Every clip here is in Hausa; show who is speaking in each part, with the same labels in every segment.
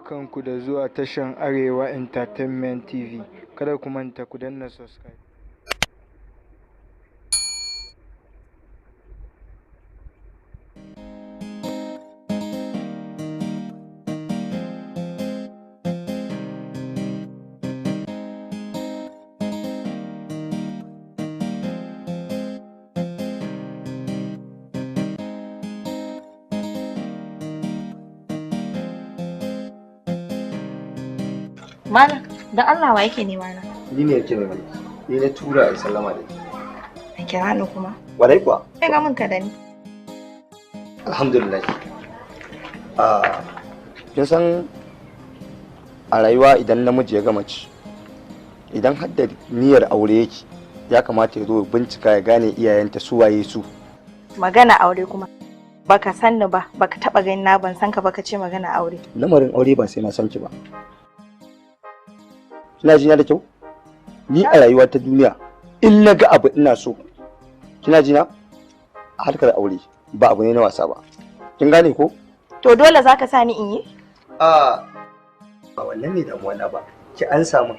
Speaker 1: Barkanku da zuwa tashan Arewa Entertainment TV. Kada ku manta ku danna subscribe.
Speaker 2: Malam, da Allah wa yake nema na?
Speaker 3: Ni ne yake nema. Ni na tura a sallama da ke.
Speaker 2: A kira ni kuma.
Speaker 3: Warai kuwa?
Speaker 2: Kai ga mun ka da ni.
Speaker 3: Alhamdulillah. Ah, kin san a rayuwa idan namiji ya gama ci, idan har da niyyar aure yake, ya kamata ya zo ya bincika ya gane iyayenta su waye su.
Speaker 2: Magana aure kuma. Baka san ni ba, baka taba gani na ban san ka baka ce magana aure.
Speaker 3: Lamarin aure ba sai na san ki ba. Kina jina da kyau? Ni a rayuwa ta duniya in na ga abu ina so. Kina jina? Harkar aure ba abu ne na wasa ba. Kin gane ko?
Speaker 2: To dole zaka sa ni in yi?
Speaker 3: A ba wannan ne damuwa na ba. Ki an samu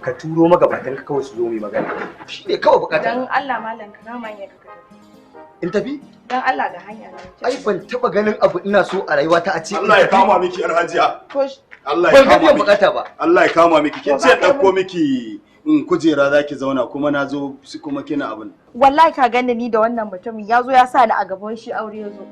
Speaker 3: ka turo magabatan ka kawai su zo mu yi magana. Shi ne kawai bukata.
Speaker 2: Dan Allah malam ka gama hanya ka tafi.
Speaker 3: In tafi?
Speaker 2: Dan Allah ga hanya na.
Speaker 3: Ai ban taba ganin abu ina so a rayuwa ta a ce in
Speaker 4: Allah ya
Speaker 3: tafi.
Speaker 4: kama miki yar hajiya.
Speaker 2: To
Speaker 4: Allah ya
Speaker 3: Ban ga
Speaker 4: kama
Speaker 3: biyan
Speaker 4: miki.
Speaker 3: bukata ba.
Speaker 4: Allah ya kama miki. Kin
Speaker 2: To
Speaker 4: ce
Speaker 2: ba kai
Speaker 4: ɗauko miki in kujera zaki zauna kuma na zo su kuma kina abin.
Speaker 2: wallahi ka gani ni da wannan mutumin ya zo ya sa ni a gaban shi aure ya zo.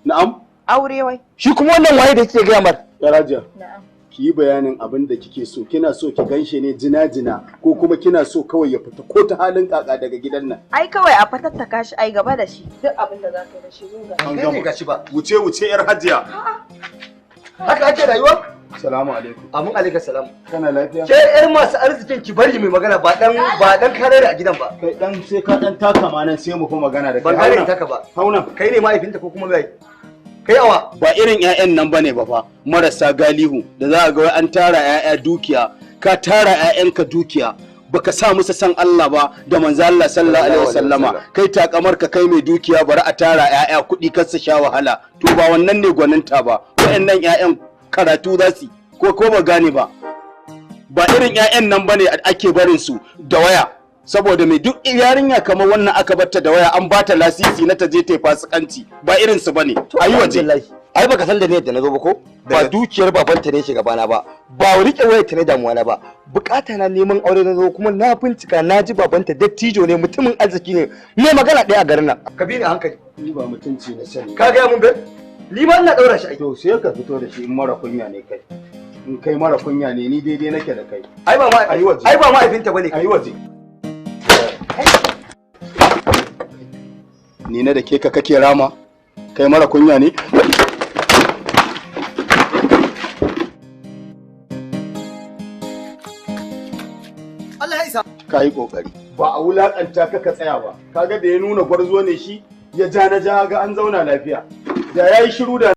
Speaker 4: Na'am.
Speaker 2: Aure wai.
Speaker 3: Shi kuma wannan waye da kike gaya mar?
Speaker 4: Yar hajiya.
Speaker 2: Na'am.
Speaker 4: Ki yi bayanin abin da kike so. Kina so ki ganshe ne jina-jina ko kuma kina so kawai ya fita ko ta halin kaka daga gidan nan.
Speaker 2: Ai kawai a fatattaka shi ai gaba da shi duk abin da za ka yi da shi zo ga.
Speaker 4: An
Speaker 3: Kai ne
Speaker 4: gama.
Speaker 3: gashi ba.
Speaker 4: Wuce wuce yar hajiya.
Speaker 3: Haka ake rayuwa?
Speaker 4: Salamu alaikum.
Speaker 3: Amin alaika salam.
Speaker 4: Kana lafiya?
Speaker 3: Ke yar masu arzikin ki bari mai magana ba dan ba dan karere a gidan ba.
Speaker 4: Kai dan sai ka dan taka ma nan sai mu fi magana da kai.
Speaker 3: Ban gane taka ba.
Speaker 4: Hauna.
Speaker 3: Kai ne mahaifinta ko kuma mai? Kai awa.
Speaker 4: Ba irin 'ya'yan nan bane ba fa marasa galihu da za a ga wai an tara 'ya'ya dukiya, ka tara 'ya'yanka dukiya baka sa musu san Allah ba da manzo Allah sallallahu alaihi wasallama, kai takamar ka kai mai dukiya bari a tara 'ya'ya kuɗi kar su sha wahala. To ba wannan ne gwaninta ba. Wayannan 'ya'yan karatu za su yi, ko ko ba gane ba. Ba irin 'ya'yan nan bane ake barin su da waya, saboda mai duk yarinya kamar wannan aka batta da waya an bata lasisi na ta je ta yi fasikanci, ba irin su bane. Ayi waje.
Speaker 3: Alhamdulillah. Ai baka san da niyyar da na zo ba ko? Ba dukiyar babanta ne ke gabana ba. Ba rike wayar ta ne damuwa na ba. Bukata na neman aure na zo kuma na bincika na ji babanta dattijo ne, mutumin arziki ne. Me magana ɗaya a garin nan. Ka bi ni a hankali.
Speaker 4: Ni ba mutunci na sani.
Speaker 3: Ka gaya mun ben? Ni ma ina ɗaura shi ai.
Speaker 4: To sai ka fito da shi in mara kunya ne kai. In kai mara kunya ne ni daidai nake da kai.
Speaker 3: Ai ba ma
Speaker 4: Ayi waje.
Speaker 3: ai ba mahaifinta bane.
Speaker 4: Ayi waje. Ni na da ke ka kake rama? Kai mara kunya ne?
Speaker 3: Allah ya isa.
Speaker 4: Ka yi kokari. Ba a wulakanta ka ka tsaya ba. Kaga da ya nuna gwarzo ne shi ya ja na ja ga an zauna lafiya. Da yayi shiru da